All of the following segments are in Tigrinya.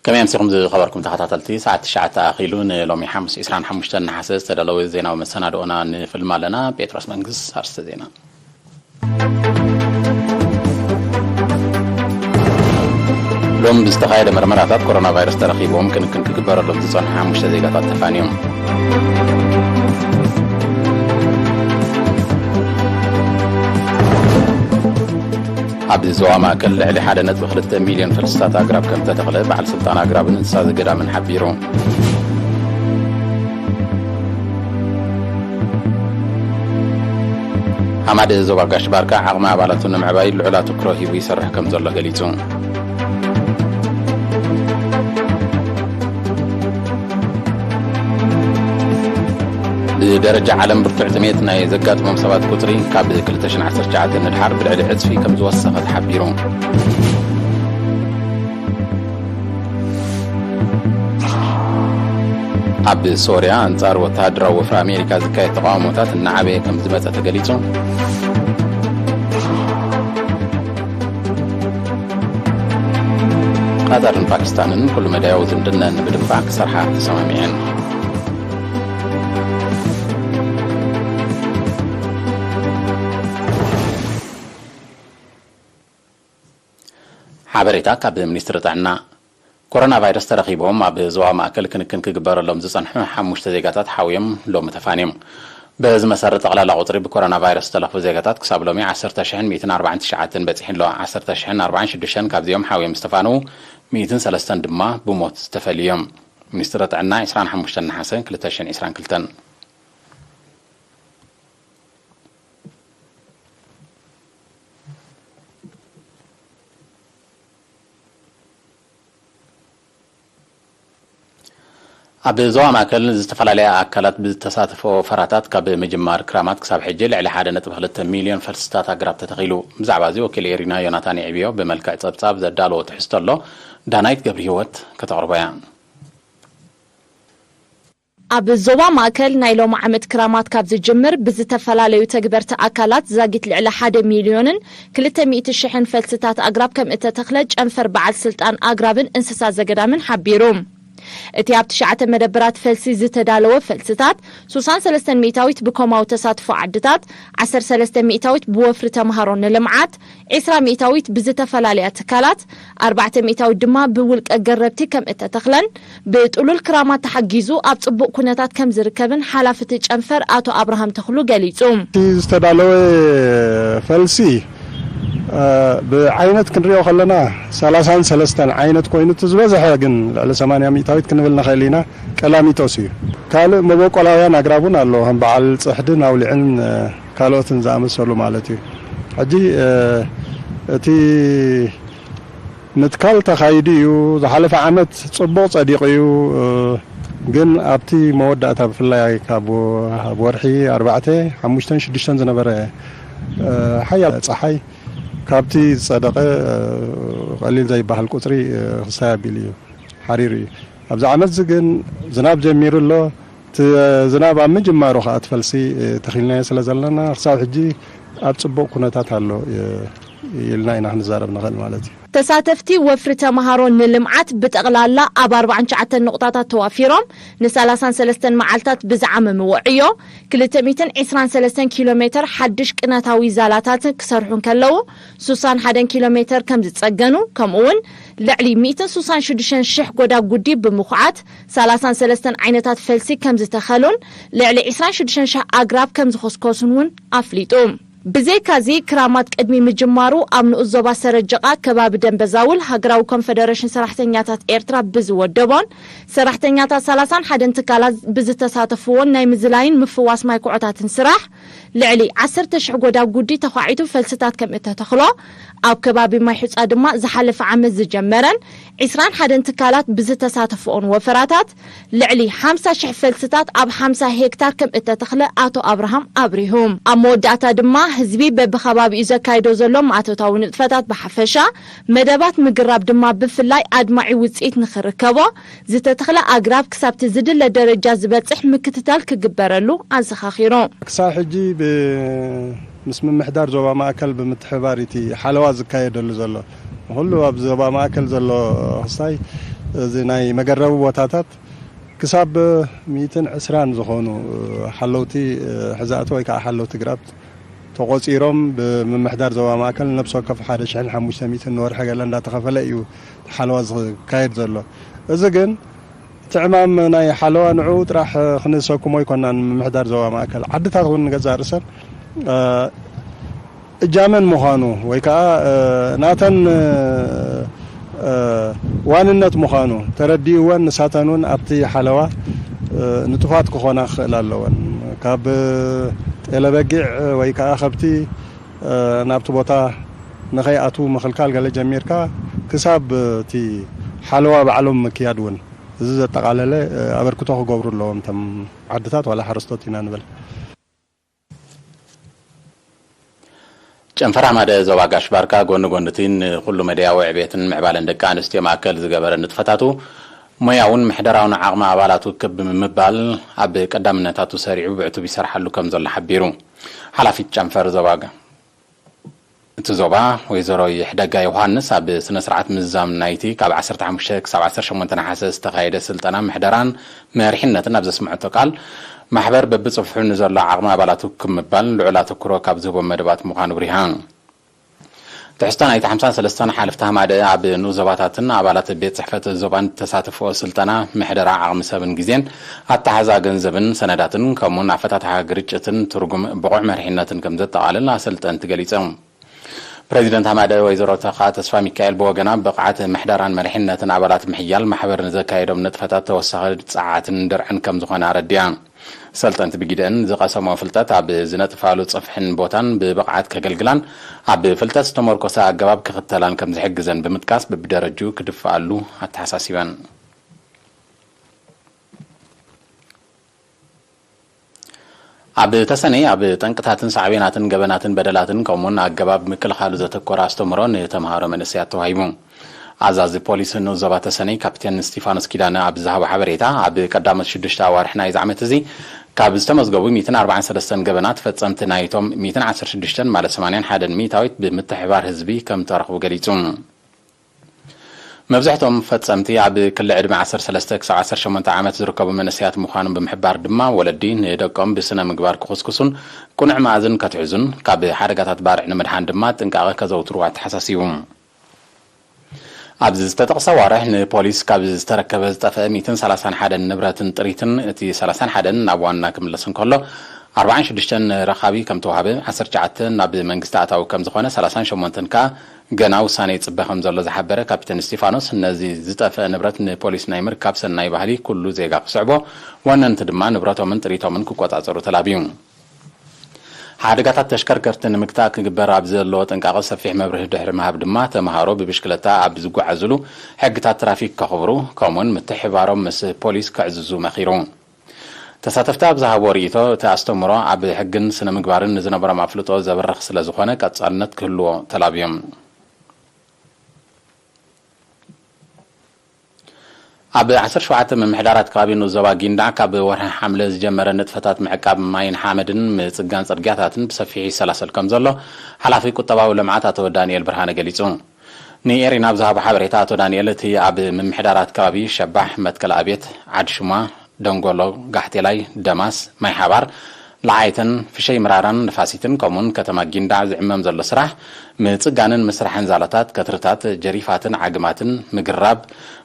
ከመይ ኣምሲኹም ዝኸበርኩም ተኸታተልቲ? ሰዓት ትሽዓተ ኣኺሉ ንሎሚ ሓሙስ ዕስራን ሓሙሽተን ነሓሰ ዝተዳለወ ዜናዊ መሰናድኦና ንፍልም ኣለና። ጴጥሮስ መንግስ፣ ኣርስተ ዜና። ሎም ብዝተኻየደ መርመራታት ኮሮና ቫይረስ ተረኺቦም ክንክን ክግበረሎም ዝጸንሑ ሓሙሽተ ዜጋታት ተፋንዮም። ኣብ ዞባ ማእከል ልዕሊ ሓደ ነጥቢ ክልተ ሚልዮን ፈልስታት ኣግራብ ከም ተተኽለ በዓል ስልጣን ኣግራብን እንስሳ ዘገዳምን ሓቢሩ። ሓማደ ዞባ ጋሽ ባርካ ዓቕሚ ኣባላቱ ንምዕባይ ልዑል ኣትኩሮ ሂቡ ይሰርሕ ከም ዘሎ ገሊጹ። ብደረጃ ዓለም ብርቱዕ ጥሜት ናይ ዘጋጥሞም ሰባት ቁጽሪ ካብ ክልተ ሽሕን ዓሰርተ ትሽዓተን ንድሓር ብልዕሊ ዕጽፊ ከም ዝወሰኸ ተሓቢሩ። ኣብ ሶርያ ኣንጻር ወተሃደራዊ ወፍሪ ኣሜሪካ ዝካየድ ተቓውሞታት እናዓበየ ከም ዝመጸ ተገሊጹ። ቃጣርን ፓኪስታንን ኩሉ መዳያዊ ዝምድነን ንምድንፋዕ ክሰርሓ ተሰማሚዐን። ሓበሬታ ካብ ሚኒስትሪ ጥዕና። ኮሮና ቫይረስ ተረኺቦም ኣብ ዞባ ማእከል ክንክን ክግበረሎም ዝጸንሑ ሓሙሽተ ዜጋታት ሓውዮም ሎሚ ተፋንዮም። በዚ መሰረት ጠቕላላ ቁጽሪ ብኮሮና ቫይረስ ዝተለኽፉ ዜጋታት ክሳብ ሎሚ ዓሰርተ ሽሕን ሚእትን ኣርባዓን ትሽዓተን በጺሑ ኣሎ። ዓሰርተ ሽሕን ኣርባዓን ሽዱሽተን ካብዚኦም ሓውዮም ዝተፋነዉ፣ ሚእትን ሰለስተን ድማ ብሞት ዝተፈልዩ እዮም። ሚኒስትሪ ጥዕና ዕስራን ሓሙሽተን ነሓሰ ክልተ ሽሕን ዕስራን ክልተን። ኣብ ዞባ ማእከል ዝተፈላለያ ኣካላት ብዝተሳተፎ ወፈራታት ካብ ምጅማር ክራማት ክሳብ ሕጂ ልዕሊ ሓደ ነጥቢ ክልተ ሚልዮን ፈልስታት ኣግራብ ተተኺሉ። ብዛዕባ እዚ ወኪል ኤሪና ዮናታን የዕብዮ ብመልክዕ ጸብጻብ ዘዳለዎ ትሕዝቶ ኣሎ። ዳናይት ገብረ ህይወት ከተቕርቦ እያ። ኣብ ዞባ ማእከል ናይ ሎሚ ዓመት ክራማት ካብ ዝጅምር ብዝተፈላለዩ ተግበርቲ ኣካላት ዛጊት ልዕሊ ሓደ ሚልዮንን ክልተ ሚእቲ ሽሕን ፈልስታት ኣግራብ ከም እተተኽለ ጨንፈር በዓል ስልጣን ኣግራብን እንስሳ ዘገዳምን ሓቢሩ። እቲ ኣብ ትሽዓተ መደበራት ፈልሲ ዝተዳለወ ፈልስታት፣ ሱሳን ሰለስተን ሚእታዊት ብኮማዊ ተሳትፎ ዓድታት፣ ዓሰርተ ሰለስተ ሚእታዊት ብወፍሪ ተምሃሮ ንልምዓት፣ ዕስራ ሚእታዊት ብዝተፈላለያ ትካላት፣ ኣርባዕተ ሚእታዊት ድማ ብውልቀ ገረብቲ ከም እተተኽለን፣ ብጥሉል ክራማት ተሓጊዙ ኣብ ጽቡቕ ኩነታት ከም ዝርከብን ሓላፊ እቲ ጨንፈር ኣቶ ኣብርሃም ተኽሉ ገሊጹ። እቲ ዝተዳለወ ፈልሲ፣ እ፣ ብዓይነት ክንሪኦ ከለና ሰላሳን ሰለስተን ዓይነት ኮይኑ፣ እቲ ዝበዝሐ ግን ልዕሊ ሰማንያ ሚእታዊት ክንብል ንኽእል ኢና፣ ቀላሚጦስ እዩ። ካልእ መበቆላውያን ኣግራብ እውን ኣሎ፣ ከም በዓል ጽሕድን ኣውሊዕን፣ እ፣ ካልኦትን ዝኣመሰሉ ማለት እዩ። ሕጂ፣ እ፣ እቲ ምትካል ተኻይዱ እዩ። ዝሓለፈ ዓመት ጽቡቕ ጸዲቑ እዩ። እ፣ ግን ኣብቲ መወዳእታ ብፍላይ ካብ ወ-፣ ኣብ ወርሒ ኣርባዕተ፣ ሓሙሽተን ሽዱሽተን ዝነበረ፣ እ፣ ሓያል ጸሓይ ካብቲ ዝጸደቐ፣ እ፣ ቀሊል ዘይበሃል ቁጽሪ፣ እ፣ ክሳይ ኣቢሉ እዩ ሓሪሩ እዩ። ኣብዚ ዓመት እዚ ግን ዝናብ ጀሚሩ ኣሎ። እቲ ዝናብ ኣብ ምጅማሩ ከኣ እቲ ፈልሲ፣ እ፣ ተኺልናዮ ስለ ዘለና ክሳብ ሕጂ ኣብ ጽቡቕ ኩነታት ኣሎ፣ እ፣ ኢልና ኢና ክንዛረብ ንኽእል ማለት እዩ። ተሳተፍቲ ወፍሪ ተምሃሮ ንልምዓት ብጠቕላላ ኣብ ኣርባዓን ትሽዓተን ንቑጣታት ተዋፊሮም ንሰላሳን ሰለስተን መዓልታት ብዝዓመምዎ ዕዮ ክልተ ሚእትን ዕስራን ሰለስተን ኪሎ ሜተር ሓድሽ ቅነታዊ ዛላታት ክሰርሑ እንከለዉ፣ ሱሳን ሓደን ኪሎ ሜተር ከም ዝጸገኑ፣ ከምኡውን ልዕሊ ሚእትን ሱሳን ሽዱሽተን ሽሕ ጎዳጉዲ ብምኹዓት፣ ሰላሳን ሰለስተን ዓይነታት ፈልሲ ከም ዝተኸሉን ልዕሊ ዕስራን ሽዱሽተን ሽሕ ኣግራብ ከም ዝኸስከሱን እውን ኣፍሊጡ። ብዘይካዚ፣ ክራማት ቅድሚ ምጅማሩ ኣብ ንኡስ ዞባ ሰረጀቓ ከባቢ ደንበዛውል ሃገራዊ ኮንፈደረሽን ሰራሕተኛታት ኤርትራ ብዝወደቦን ሰራሕተኛታት ሰላሳን ሓደን ትካላት ብዝተሳተፍዎን ናይ ምዝላይን ምፍዋስ ማይ ኩዖታትን ስራሕ ልዕሊ ዓሰርተ ሽሕ ጎዳጉዲ ተዃዒቱ ፈልስታት ከም እተተኽሎ፣ ኣብ ከባቢ ማይ ሑጻ ድማ ዝሓለፈ ዓመት ዝጀመረን ዕስራን ሓደን ትካላት ብዝተሳተፍኦን ወፈራታት ልዕሊ ሓምሳ ሽሕ ፈልስታት ኣብ ሓምሳ ሄክታር ከም እተተኽለ ኣቶ ኣብርሃም ኣብሪሁ። ኣብ መወዳእታ ድማ ህዝቢ በብኸባቢኡ ዘካይዶ ዘሎ ማእቶታዊ ንጥፈታት ብሓፈሻ፣ መደባት ምግራብ ድማ ብፍላይ ኣድማዒ ውጽኢት ንኽርከቦ፣ ዝተተኽለ ኣግራብ ክሳብቲ ዝድለ ደረጃ ዝበጽሕ ምክትታል ክግበረሉ ኣዘኻኺሩ። ክሳብ ሕጂ ብ-፣ ምስ ምምሕዳር ዞባ ማእከል ብምትሕብባር እቲ ሓለዋ ዝካየደሉ ዘሎ፣ ንኹሉ ኣብ ዞባ ማእከል ዘሎ ክስታይ እዚ ናይ መገረቢ ቦታታት ክሳብ ሚእትን ዕስራን ዝኾኑ ሓለውቲ ሕዛእቲ ወይ ከዓ ሓለውቲ ግራብ ተቖጺሮም ብምምሕዳር ዞባ ማእከል ነብሲ ወከፍ ሓደ ሽሕን ሓሙሽተ ሚእትን ንወርሒ ገለ እንዳተኸፈለ እዩ ሓለዋ ዝካየድ ዘሎ። እዚ ግን እቲ ዕማም ናይ ሓለዋ ንዕኡ ጥራሕ ክንሰኩሞ ኣይኮናን። ምምሕዳር ዞባ ማእከል ዓድታት እውን ንገዛእ ርእሰን እጃመን ምዃኑ ወይ ከዓ ናተን ዋንነት ምዃኑ ተረዲእወን፣ ንሳተን እውን ኣብቲ ሓለዋ ንጡፋት ክኾና ክኽእል ኣለወን። ካብ ጤለ በጊዕ ወይ ከዓ ከብቲ ናብቲ ቦታ ንኸይኣትዉ ምኽልካል ገለ ጀሚርካ ክሳብ እቲ ሓለዋ ባዕሎም ምክያድ እውን፣ እዚ ዘጠቓለለ ኣበርክቶ ክገብሩ ኣለዎም እቶም ዓድታት ዋላ ሓረስቶት ኢና ንብል። ጨንፈር ኣማደ ዞባ ጋሽ ባርካ ጎኒ ጎኒ እቲ ንኹሉ መደያዊ ዕቤትን ምዕባለን ደቂ ኣንስትዮ ማእከል ዝገበረ ንጥፈታቱ ሞያውን ምሕደራውን ዓቕሚ ኣባላቱ ክብ ብምባል ኣብ ቀዳምነታቱ ሰሪዑ ብዕቱብ ይሰርሓሉ ከም ዘሎ ሓቢሩ። ሓላፊት ጨንፈር ዞባ ጋ-፣ እቲ ዞባ ወይዘሮ ይሕደጋ ዮሃንስ ኣብ ስነ ስርዓት ምዝዛም ናይቲ ካብ ዓሰርተ ሓሙሽተ ክሳብ ዓሰርተ ሸሞንተ ነሓሰ ዝተኻየደ ስልጠና ምሕደራን መሪሕነትን ኣብ ዘስምዐቶ ቃል፣ ማሕበር በብጽፍሑ ንዘሎ ዓቕሚ ኣባላቱ ክምባል ልዑል ኣተኩሮ ካብ ዝህቦም መደባት ምዃኑ ኣብሪሃ። ትሕዝቶ ናይቲ ሓምሳን ሰለስተን ሓለፍቲ ሃማደ ኣብ ንኡስ ዞባታትን ኣባላት ቤት ጽሕፈት ዞባን ዝተሳተፍኦ ስልጠና ምሕደራ ዓቕሚ ሰብን ግዜን፣ ኣተሓዛ ገንዘብን ሰነዳትን ከምኡውን ኣፈታትሓ ግርጭትን ትርጉም ብቑዕ መሪሕነትን ከም ዘጠቓልል ኣሰልጠንቲ ገሊጾም። ፕሬዚደንት ሃማደ ወይዘሮ ተኻ ተስፋ ሚካኤል ብወገና ብቕዓት ምሕደራን መሪሕነትን ኣባላት ምሕያል ማሕበር ንዘካየዶም ንጥፈታት ተወሳኺ ጸዓትን ድርዕን ከም ዝኾነ ኣረዲኣ። ሰልጠንቲ ብጊደን ዝቐሰምኦ ፍልጠት ኣብ ዝነጥፋሉ ጽፍሕን ቦታን ብብቕዓት ከገልግላን ኣብ ፍልጠት ዝተመርኮሰ ኣገባብ ክኽተላን ከም ዝሕግዘን ብምጥቃስ፣ በብደረጅኡ ክድፍኣሉ ኣተሓሳሲበን። ኣብ ተሰነይ ኣብ ጠንቅታትን ሳዕቤናትን ገበናትን በደላትን ከምኡውን ኣገባብ ምክልኻሉ ዘተኮረ ኣስተምህሮ ንተምሃሮ መንእሰያት ተዋሂቡ። ኣዛዚ ፖሊስ ንኡስ ዞባ ተሰነይ ካፕቴን ስቲፋኖስ ኪዳነ ኣብ ዝሃቦ ሓበሬታ፣ ኣብ ቀዳሞት ሽዱሽተ ኣዋርሕ ናይዚ ዓመት እዚ ካብ ዝተመዝገቡ ሚእትን ኣርባዓን ሰለስተን ገበናት ፈጸምቲ ናይቶም ሚእትን ዓሰርተ ሽዱሽተን ማለት ሰማንያን ሓደን ሚእታዊት ብምትሕባር ህዝቢ ከም ተረኽቡ ገሊጹ። መብዛሕትኦም ፈጸምቲ ኣብ ክሊ ዕድመ ዓሰርተ ሰለስተ ክሳብ ዓሰርተ ሸሞንተ ዓመት ዝርከቡ መንእሰያት ምዃኖም ብምሕባር ድማ፣ ወለዲ ንደቆም ብስነ ምግባር ክኹስኩሱን ቅኑዕ መኣዝን ከትሕዙን፣ ካብ ሓደጋታት ባርዕ ንምድሓን ድማ ጥንቃቐ ከዘውትሩ ኣተሓሳሲቡ። ኣብዚ ዝተጠቕሰ ኣዋርሕ ንፖሊስ ካብ ዝተረከበ ዝጠፍአ ሚእትን ሰላሳን ሓደን ንብረትን ጥሪትን፣ እቲ ሰላሳን ሓደን ናብ ዋና ክምለስ እንከሎ፣ ኣርባዓን ሽዱሽተን ንረኻቢ ከም ተዋህበ፣ ዓሰርተ ትሽዓተ ናብ መንግስቲ ኣታዊ ከም ዝኾነ፣ ሰላሳን ሸሞንተን ከኣ ገና ውሳነ ይጽበ ከም ዘሎ ዝሓበረ ካፕቴን እስቲፋኖስ፣ ነዚ ዝጠፍአ ንብረት ንፖሊስ ናይ ምርካብ ሰናይ ባህሊ ኩሉ ዜጋ ክስዕቦ፣ ወነንቲ ድማ ንብረቶምን ጥሪቶምን ክቆጻጸሩ ተላብዩ። ሓደጋታት ተሽከርከርቲ ንምግታእ ክግበር ኣብ ዘለዎ ጥንቃቐ ሰፊሕ መብርሂ ድሕሪ ምሃብ ድማ፣ ተምሃሮ ብብሽክለታ ኣብ ዝጓዓዙሉ ሕግታት ትራፊክ ከኽብሩ፣ ከምኡውን ምትሕብባሮም ምስ ፖሊስ ከዕዝዙ መኺሩ። ተሳተፍቲ ኣብ ዝሃብዎ ርእይቶ፣ እቲ ኣስተምህሮ ኣብ ሕግን ስነ ምግባርን ንዝነበሮም ኣፍልጦ ዘብርኽ ስለ ዝኾነ፣ ቀጻልነት ክህልዎ ተላብዮም። ኣብ ዓሰርተ ሸውዓተ ምምሕዳራት ከባቢ ንኡስ ዞባ ጊንዳዕ ካብ ወርሒ ሓምለ ዝጀመረ ንጥፈታት ምዕቃብ ማይን ሓመድን ምጽጋን ጽርግያታትን ብሰፊሑ ይሰላሰል ከም ዘሎ ሓላፊ ቁጠባዊ ልምዓት ኣቶ ዳንኤል ብርሃነ ገሊጹ። ንኤሪና ኣብ ዝሃቦ ሓበሬታ ኣቶ ዳንኤል፣ እቲ ኣብ ምምሕዳራት ከባቢ ሸባሕ፣ መትከል ኣብየት፣ ዓድሽማ፣ ደንጎሎ፣ ጋሕቴላይ፣ ደማስ፣ ማይ ሓባር፣ ለዓይተን፣ ፍሸይ ምራራን ንፋሲትን ከምኡውን ከተማ ጊንዳዕ ዝዕመም ዘሎ ስራሕ ምጽጋንን ምስራሕን ዛላታት፣ ከትርታት፣ ጀሪፋትን ዓግማትን፣ ምግራብ፣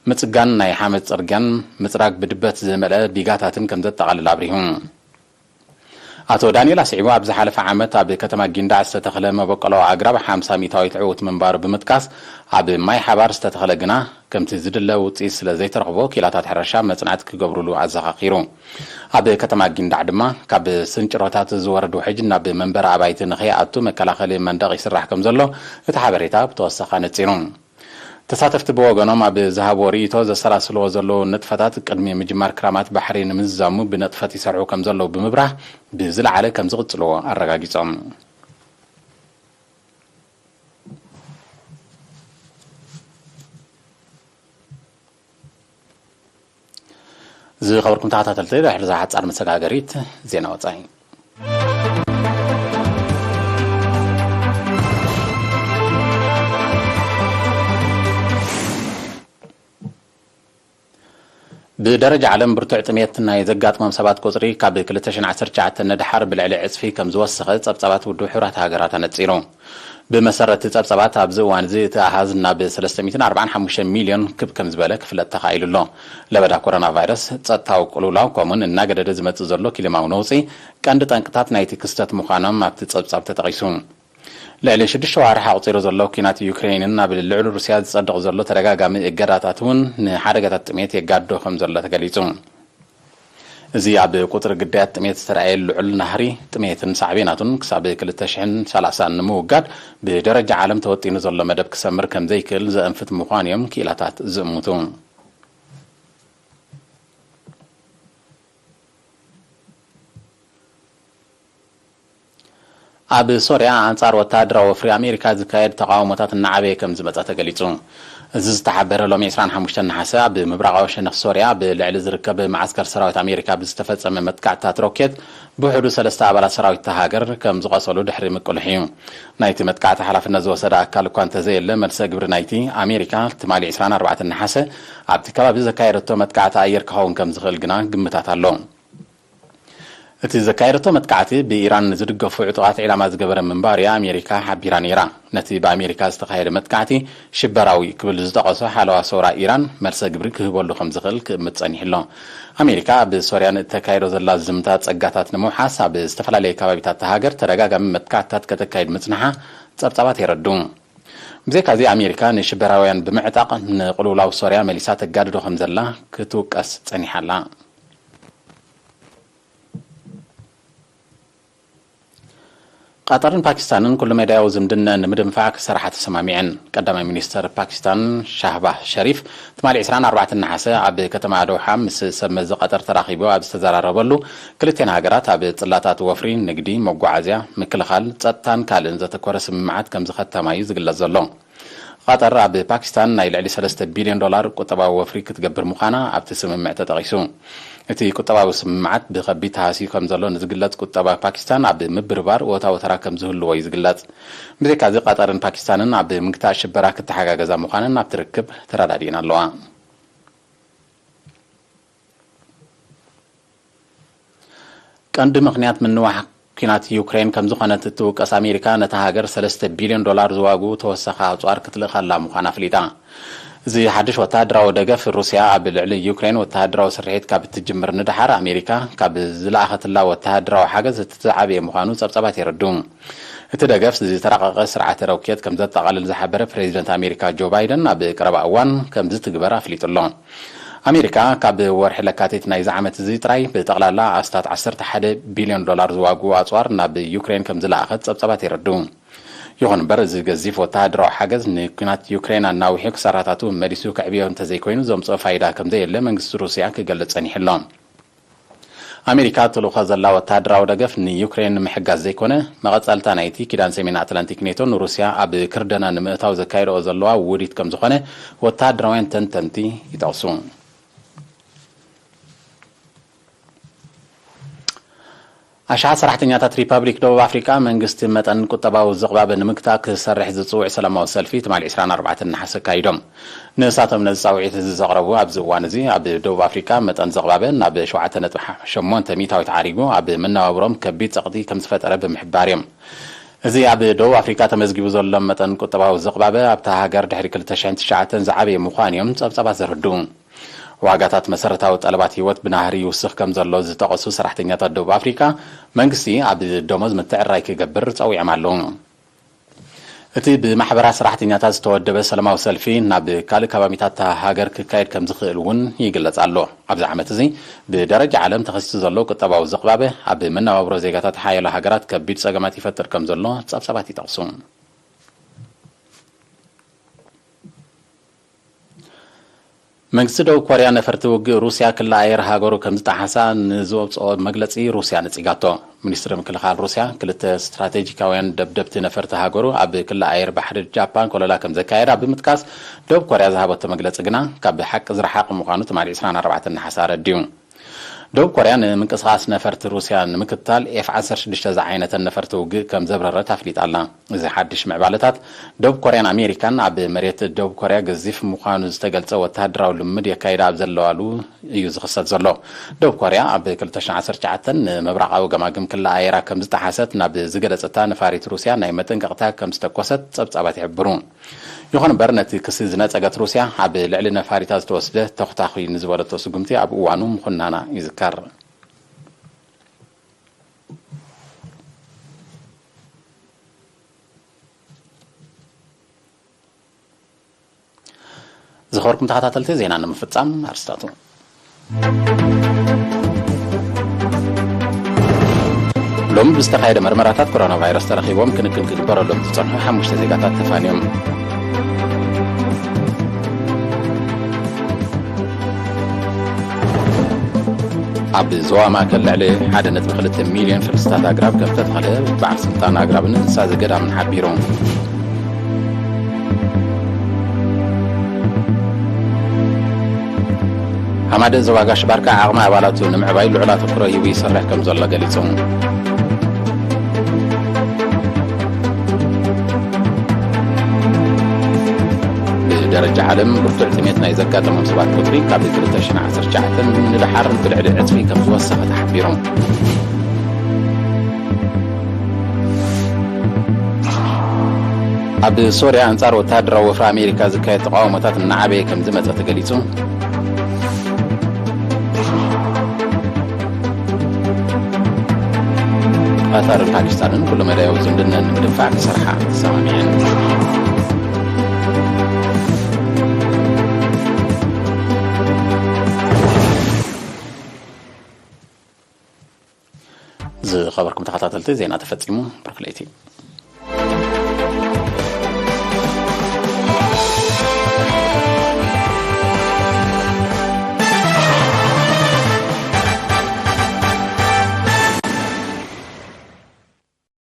ምጽጋን ናይ ሓመድ ጽርግያን ምጽራግ ብድበት ዝመልአ ዲጋታትን ከም ዘጠቓልል ኣብሪሁ። ኣቶ ዳንኤል ኣስዒቡ፣ ኣብ ዝሓለፈ ዓመት ኣብ ከተማ ጊንዳዕ ዝተተኽለ መበቆላዊ ኣግራብ ሓምሳ ሚእታዊት ዕዉት ምንባሩ ብምጥቃስ፣ ኣብ ማይ ሓባር ዝተተኽለ ግና ከምቲ ዝድለ ውጽኢት ስለ ዘይተረኽቦ፣ ኪላታት ሕርሻ መጽናዕቲ ክገብሩሉ ኣዘኻኺሩ። ኣብ ከተማ ጊንዳዕ ድማ ካብ ስንጭሮታት ዝወርድ ውሕጅ ናብ መንበሪ ኣባይቲ ንኸይኣቱ መከላኸሊ መንደቕ ይስራሕ ከም ዘሎ እቲ ሓበሬታ ብተወሳኺ ኣነጺሩ። ተሳተፍቲ ብወገኖም ኣብ ዝሃብዎ ርእይቶ፣ ዘሰላስልዎ ዘለዉ ንጥፈታት ቅድሚ ምጅማር ክራማት ባሕሪ ንምዝዛሙ ብነጥፈት ይሰርሑ ከም ዘለዉ ብምብራህ፣ ብዝለዓለ ከም ዝቕጽልዎ ኣረጋጊጾም። ዝኸበርኩም ተኸታተልቲ፣ ድሕሪ እዛ ሓጻር መሰጋገሪት ዜና ወጻኢ። ብደረጃ ዓለም ብርቱዕ ጥሜት ናይ ዘጋጥሞም ሰባት ቁጽሪ ካብ ክልተ ሽሕን ዓሰርተ ትሽዓተን ንድሓር ብልዕሊ ዕጽፊ ከም ዝወሰኸ ጸብጻባት ውድብ ሕቡራት ሃገራት ኣነጺሩ። ብመሰረት ጸብጻባት፣ ኣብዚ እዋን እዚ እቲ ኣሃዝ ናብ ሰለስተ ሚእትን ኣርባዓን ሓሙሽተን ሚልዮን ክብ ከም ዝበለ ክፍለጥ ተኻኢሉ ኣሎ። ለበዳ ኮሮና ቫይረስ፣ ጸጥታዊ ቅልውላው፣ ከምኡውን እናገደደ ዝመጽእ ዘሎ ክሊማዊ ነውጺ ቀንዲ ጠንቅታት ናይቲ ክስተት ምዃኖም ኣብቲ ጸብጻብ ተጠቒሱ። ልዕሊ ሽዱሽተ ዋርሕ ኣቑጺሩ ዘሎ ኲናት ዩክሬንን ኣብ ልዕሊ ሩስያ ዝጸድቕ ዘሎ ተደጋጋሚ እገዳታት እውን ንሓደጋታት ጥሜት የጋድዶ ከም ዘሎ ተገሊጹ። እዚ ኣብ ቁጽሪ ግዳያት ጥሜት ዝተረኣየ ልዑል ናህሪ ጥሜትን ሳዕቤናቱን ክሳብ ክልተ ሽሕን ሰላሳን ንምውጋድ ብደረጃ ዓለም ተወጢኑ ዘሎ መደብ ክሰምር ከም ዘይክእል ዘእንፍት ምዃኑ እዮም ክኢላታት ዝእምቱ። ኣብ ሶርያ ኣንጻር ወተሃደራዊ ወፍሪ ኣሜሪካ ዝካየድ ተቓውሞታት እናዓበየ ከም ዝመጸ ተገሊጹ። እዚ ዝተሓበረ ሎሚ ዕስራን ሓሙሽተን ነሓሰ ኣብ ምብራቓዊ ሸነኽ ሶርያ ብልዕሊ ዝርከብ መዓስከር ሰራዊት ኣሜሪካ ብዝተፈጸመ መጥቃዕትታት ሮኬት ብውሕዱ ሰለስተ ኣባላት ሰራዊት እታ ሃገር ከም ዝቖሰሉ ድሕሪ ምቅልሑ እዩ። ናይቲ መጥቃዕቲ ሓላፍነት ዝወሰደ ኣካል እኳ እንተዘየለ፣ መልሰ ግብሪ ናይቲ ኣሜሪካ ትማሊ ዕስራን ኣርባዕተን ነሓሰ ኣብቲ ከባቢ ዘካየደቶ መጥቃዕቲ ኣየር ክኸውን ከም ዝኽእል ግና ግምታት ኣሎ። እቲ ዘካየደቶ መጥቃዕቲ ብኢራን ንዝድገፉ ዕጡቓት ዒላማ ዝገበረ ምንባሩ እያ ኣሜሪካ ሓቢራ ነይራ። ነቲ ብኣሜሪካ ዝተኻየደ መጥቃዕቲ ሽበራዊ ክብል ዝጠቐሶ ሓለዋ ሰውራ ኢራን፣ መልሰ ግብሪ ክህበሉ ከም ዝኽእል ክእምት ጸኒሑ ኣሎ። ኣሜሪካ ኣብ ሶርያ ንእተካየዶ ዘላ ዝምታ ጸጋታት ንምውሓስ ኣብ ዝተፈላለየ ከባቢታት እታ ሃገር ተደጋጋሚ መጥቃዕትታት ከተካይድ ምጽንሓ ጸብጻባት የረድኡ። ብዘይካዚ ኣሜሪካ ንሽበራውያን ብምዕጣቕ ንቕልውላው ሶርያ መሊሳ ተጋድዶ ከም ዘላ ክትውቀስ ጸኒሓ ኣላ። ቐጠርን ፓኪስታንን ኩሉ ሜዳያዊ ዝምድነን ንምድንፋዕ ክሰርሓ ተሰማሚዐን። ቀዳማይ ሚኒስተር ፓኪስታን ሻህባህ ሸሪፍ ትማሊ ዕስራን ኣርባዕተን ነሓሰ ኣብ ከተማ ዶሓ ምስ ሰብ መዚ ቐጠር ተራኺቡ ኣብ ዝተዘራረበሉ፣ ክልቴን ሃገራት ኣብ ጽላታት ወፍሪ፣ ንግዲ፣ መጓዓዝያ፣ ምክልኻል፣ ጸጥታን ካልእን ዘተኮረ ስምምዓት ከም ዝኸተማ እዩ ዝግለጽ ዘሎ። ቐጠር ኣብ ፓኪስታን ናይ ልዕሊ ሰለስተ ቢልዮን ዶላር ቁጠባዊ ወፍሪ ክትገብር ምዃና ኣብቲ ስምምዕ ተጠቒሱ። እቲ ቁጠባዊ ስምምዓት ብኸቢድ ተሃስዩ ከም ዘሎ ንዝግለጽ ቁጠባ ፓኪስታን ኣብ ምብርባር እወታዊ ተራ ከም ዝህልዎ እዩ ዝግለጽ። ብዘይካዚ፣ ቐጠርን ፓኪስታንን ኣብ ምግታእ ሽበራ ክተሓጋገዛ ምዃነን ኣብቲ ርክብ ተረዳዲእን ኣለዋ። ቀንዲ ምኽንያት ምንዋሕ ኲናት ዩክሬን ከም ዝኾነት እትውቀስ ኣሜሪካ፣ ነታ ሃገር ሰለስተ ቢልዮን ዶላር ዝዋግኡ ተወሳኺ ኣጽዋር ክትልእኸላ ምዃና ኣፍሊጣ። እዚ ሓድሽ ወተሃደራዊ ደገፍ፣ ሩስያ ኣብ ልዕሊ ዩክሬን ወተሃደራዊ ስርሒት ካብ እትጅምር ንደሓር፣ ኣሜሪካ ካብ ዝለኣኸትላ ወተሃደራዊ ሓገዝ እቲ ዝዓበየ ምዃኑ ጸብጻባት የረድኡ። እቲ ደገፍ ዝተራቐቐ ስርዓተ ሮኬት ከም ዘጠቓልል ዝሓበረ ፕሬዚደንት ኣሜሪካ ጆ ባይደን፣ ኣብ ቀረባ እዋን ከም ዝትግበር ኣፍሊጡ ኣሎ። ኣሜሪካ ካብ ወርሒ ለካቲት ናይዚ ዓመት እዚ ጥራይ ብጠቕላላ ኣስታት ዓሰርተ ሓደ ቢልዮን ዶላር ዝዋግኡ ኣጽዋር ናብ ዩክሬን ከም ዝለኣኸት ጸብጻባት የረድኡ። ይኹን እምበር፣ እዚ ገዚፍ ወተሃደራዊ ሓገዝ ንኲናት ዩክሬን ኣናዊሑ ክሳራታቱ መሊሱ ከዕብዮ እንተዘይኮይኑ ዘምጽኦ ፋይዳ ከም ዘየለ መንግስቲ ሩስያ ክገልጽ ጸኒሑ ኣሎ። ኣሜሪካ ትልእኾ ዘላ ወተሃደራዊ ደገፍ ንዩክሬን ንምሕጋዝ ዘይኮነ፣ መቐጸልታ ናይቲ ኪዳን ሰሜን ኣትላንቲክ ኔቶ ንሩስያ ኣብ ክርደና ንምእታው ዘካየድኦ ዘለዋ ውዲት ከም ዝኾነ ወተሃደራውያን ተንተንቲ ይጠቕሱ። ኣሽሓት ሰራሕተኛታት ሪፓብሊክ ደቡብ ኣፍሪቃ፣ መንግስቲ መጠን ቁጠባዊ ዝቕባበ ንምግታእ ክሰርሕ ዝጽውዕ ሰላማዊ ሰልፊ ትማሊ ዕስራን ኣርባዕተን ነሓሰ ኣካይዶም። ንሳቶም ነዚ ጻውዒት እዚ ዘቕረቡ ኣብዚ እዋን እዚ፣ ኣብ ደቡብ ኣፍሪቃ መጠን ዝቕባበ ናብ ሸውዓተ ነጥቢ ሸሞንተ ሚእታዊት ዓሪጉ፣ ኣብ መነባብሮም ከቢድ ጸቕጢ ከም ዝፈጠረ ብምሕባር እዮም። እዚ ኣብ ደቡብ ኣፍሪቃ ተመዝጊቡ ዘሎ መጠን ቁጠባዊ ዝቕባበ፣ ኣብታ ሃገር ድሕሪ ክልተ ሽሕን ትሽዓተን ዝዓበየ ምዃኑ እዮም ጸብጻባት ዘረድኡ። ዋጋታት መሰረታዊ ጠለባት ህይወት ብናህሪ ይውስኽ ከም ዘሎ ዝጠቐሱ ሰራሕተኛታት ደቡብ ኣፍሪቃ፣ መንግስቲ ኣብ ደሞዝ ምትዕርራይ ክገብር ጸዊዖም ኣለዉ። እቲ ብማሕበራት ሰራሕተኛታት ዝተወደበ ሰላማዊ ሰልፊ ናብ ካልእ ከባቢታት እታ ሃገር ክካየድ ከም ዝኽእል እውን ይግለጽ ኣሎ። ኣብዚ ዓመት እዚ ብደረጃ ዓለም ተኸሲቱ ዘሎ ቁጠባዊ ዝቕባበ፣ ኣብ መነባብሮ ዜጋታት ሓያሎ ሃገራት ከቢድ ጸገማት ይፈጥር ከም ዘሎ ጸብጻባት ይጠቕሱ። መንግስቲ ደቡብ ኮርያ ነፈርቲ ውግእ ሩስያ ክሊ ኣየር ሃገሩ ከም ዝጠሓሳ ንዝወፅኦ መግለፂ ሩስያ ነፂጋቶ። ሚኒስትሪ ምክልኻል ሩስያ ክልተ ስትራቴጂካውያን ደብደብቲ ነፈርቲ ሃገሩ ኣብ ክሊ ኣየር ባሕሪ ጃፓን ኮለላ ከም ዘካየዳ ብምጥቃስ፣ ደቡብ ኮርያ ዝሃበቶ መግለፂ ግና ካብ ሓቂ ዝረሓቐ ምዃኑ ትማሊ ዕስራን ኣርባዕተን ነሓሰ ኣረዲኡ። ደቡብ ኮርያ ንምንቅስቓስ ነፈርቲ ሩስያ ንምክትታል ኤፍ ዓሰርተ ሽዱሽተ ዝዓይነተን ነፈርቲ ውግእ ከም ዘብረረት ኣፍሊጣ ኣላ። እዚ ሓድሽ ምዕባለታት፣ ደቡብ ኮርያን ኣሜሪካን ኣብ መሬት ደቡብ ኮርያ ገዚፍ ምዃኑ ዝተገልጸ ወተሃደራዊ ልምምድ የካይዳ ኣብ ዘለዋሉ እዩ ዝኽሰት ዘሎ። ደቡብ ኮርያ ኣብ ክልተ ሽሕን ዓሰርተ ትሽዓተን ንምብራቓዊ ገማግም ክላ ኣየራ ከም ዝጠሓሰት ናብ ዝገለጸታ ነፋሪት ሩስያ ናይ መጠንቀቕታ ከም ዝተኮሰት ጸብጻባት ይሕብሩ። ይኹን እምበር፣ ነቲ ክሲ ዝነጸገት ሩስያ፣ ኣብ ልዕሊ ነፋሪታ ዝተወስደ ተኹታኹ እዩ ንዝበለቶ ስጉምቲ ኣብ እዋኑ ምኹናና ይዝከር። ዝኸበርኩም ተኸታተልቲ፣ ዜና ንምፍጻም ኣርስታቱ። ሎሚ ብዝተኻየደ መርመራታት ኮሮና ቫይረስ ተረኺቦም ክንክን ክግበረሎም ዝጸንሑ ሓሙሽተ ዜጋታት ተፋንዮም። ኣብ ዞባ ማእከል ልዕሊ ሓደ ነጥቢ ክልተ ሚልዮን ፍልስታት ኣግራብ ከም ዝተተኽለ በዓል ስልጣን ኣግራብን እንስሳ ዘገዳምን ሓቢሩ። ሃማደ ዞባ ጋሽ ባርካ ዓቕሚ ኣባላቱ ንምዕባይ ልዑል ኣተኩሮ ሂቡ ይሰርሕ ከም ዘሎ ገሊጹ። ብደረጃ ዓለም ብርቱዕ ጥሜት ናይ ዘጋጠሞም ሰባት ቁጽሪ ካብ ክልተ ሽሕን ዓሰርተ ትሽዓተን ንደሓር ብልዕሊ ዕጽፊ ከም ዝወሰኸ ተሓቢሩ። ኣብ ሶርያ ኣንጻር ወተሃደራዊ ወፍሪ ኣሜሪካ ዝካየድ ተቃውሞታት እናዓበየ ከም ዝመጸ ተገሊጹ። ቃታርን ፓኪስታንን ኩሉ መዳያዊ ዝምድነን ንምድንፋዕ ክሰርሓ ተሰማሚዐን። ዝኸበርኩም ተኸታተልቲ፣ ዜና ተፈጺሙ። ብሩኽ ለይቲ።